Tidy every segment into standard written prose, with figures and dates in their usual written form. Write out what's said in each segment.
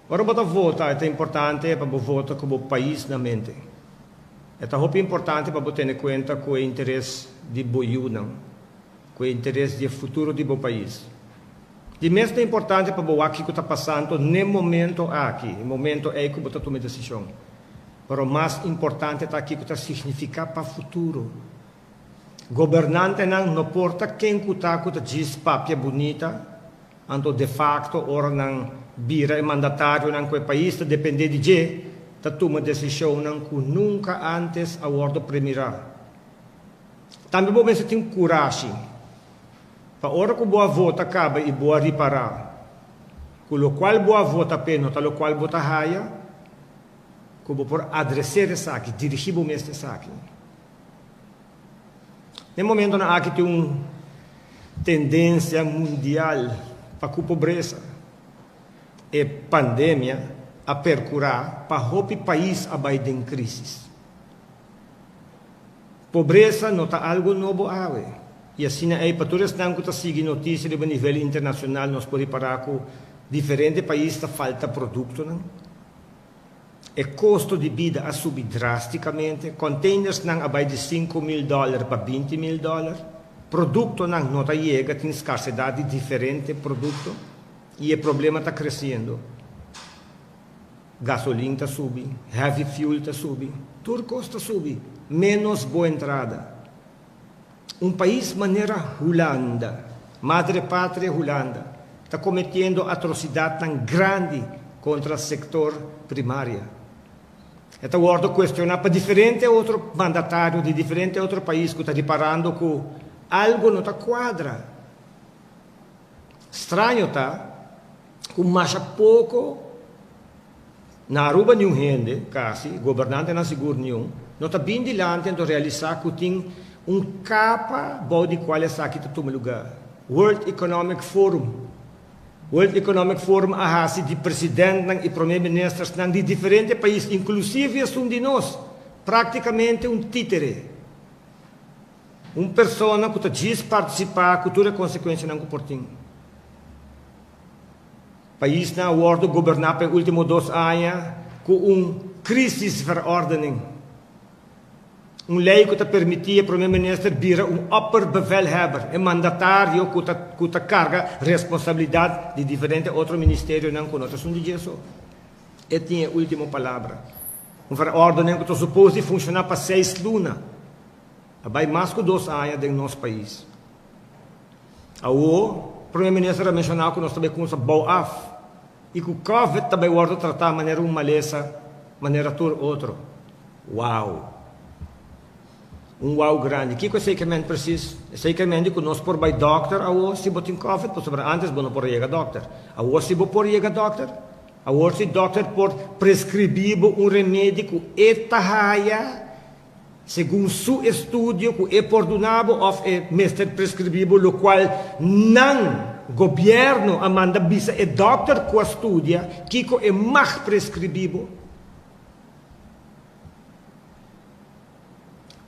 Ora bo ta vota e ta importante pa bo vota ku bo pais na mente. E ta hopi importante pa bo tene kuenta ku e interes di bo yunan, ku e interes di e futuro di bo pais. Di mes ta importante pa bo wak kiko ta pasando n'e momento aki, e momento ei ku bo ta tuma e desishon. Pero mas importante ta kiko ta signifiká pa futuro. Gobernantenan no por ta ken ku ta ku ta djis papia bunita, anto de facto ora nan bira e mandatarionan ku e pais ta depende di dje, ta tuma desishonnan ku nunka antes a wordo premirá. Tambe bo mester tin kurashi pa ora ku bo a vota kaba i bo a ripará ku lokual bo a vota p'e no ta lokual bo ta haya, ku bo por adreser esaki, dirigí bo mes na esaki. Den momentonan aki tin un tendensia mundial pa ku pobresa. E pandemia a perkurá pa hopi pais a bai den krísis. Pobresa no ta algu nobo awe, i asina ei pa tur esnan ku ta sigui notisia riba nivel internashonal nos por ripará ku diferente pais ta falta produktonan. E kosto di bida a subi drástikamente, kònteinersnan a bai di 5000 dòler pa 20,000 dòler, produktonan no ta yega, tin skarsedat di diferente produkto i e problema ta kresiendo. Gasolin ta subi, heavy fuel ta subi, tur kos ta subi, ménos bo entrada. Un pais manera Hulanda, madre patria Hulanda, ta kometiendo atrosidatnan grandi kontra sektor primaria. E ta wòrdu kuestioná pa diferente otro mandatario di diferente otro pais ku ta riparando ku algu no ta kuadra. Straño ta ku masha poko na Aruba niun hende, kasi, gobernantenan sigur niun, no ta bin dilanti anto realisá ku tin un kapa bou di kual esaki ta tuma lugá. World Economic Forum World Economic Forum a hasi di presidentnan i prome ministersnan di diferente pais, inklusive esun di nos, praktikamente un títere. Un persona ku ta djis partisipá ku tur e konsekuensianan ku por tin. Paisnan a wòrdu goberná pa e último dos aña ku un crisisverordening, un lei ku ta permití e promé minister bira un opperbevelhebber, e mandatario ku ta ku ta karga responsabilidat di diferente otro ministerionan ku no ta esun di dje so. E tin e último palabra. Un verordening ku ta supos di funshoná pa seis luna, a bai mas ku dos aña den nos pais. Awo, Prome Minister a menshoná ku nos ta bai kumsa bou af i ku Covid ta bai wòrdu tratá manera un malesa manera tur otro. Wow! Un wow grandi. Kiko esei ke ment presis? Esei ke ment di ku nos por bai dòkter awo si bo tin Covid, pasobra ántes bo no por a yega dòkter. Awo si bo por yega dòkter. Awor si dòkter por preskribí bo un remedi ku e ta haya. Segun su estudio ku e por duna bo òf e mester preskribí bo lokual nan, gobièrnu, a manda bisa e dòkter ku a studia kiko e mag preskribí bo.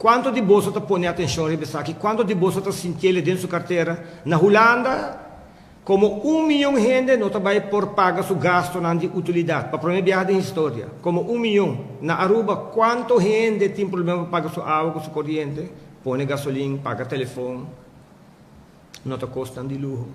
Kuantu di boso ta pone atenshon riba esaki? Kuantu di boso ta sintiel den su kartera? Na Hulanda, Komo un miyon hende no ta bai por paga su gastonan di utilidat pa prome biaha den historia. Komo un miyon. Na Aruba kuanto hende tin problema pa paga su awa ku su koriente, pone gasolin, paga telefon. No ta kosnan di luho.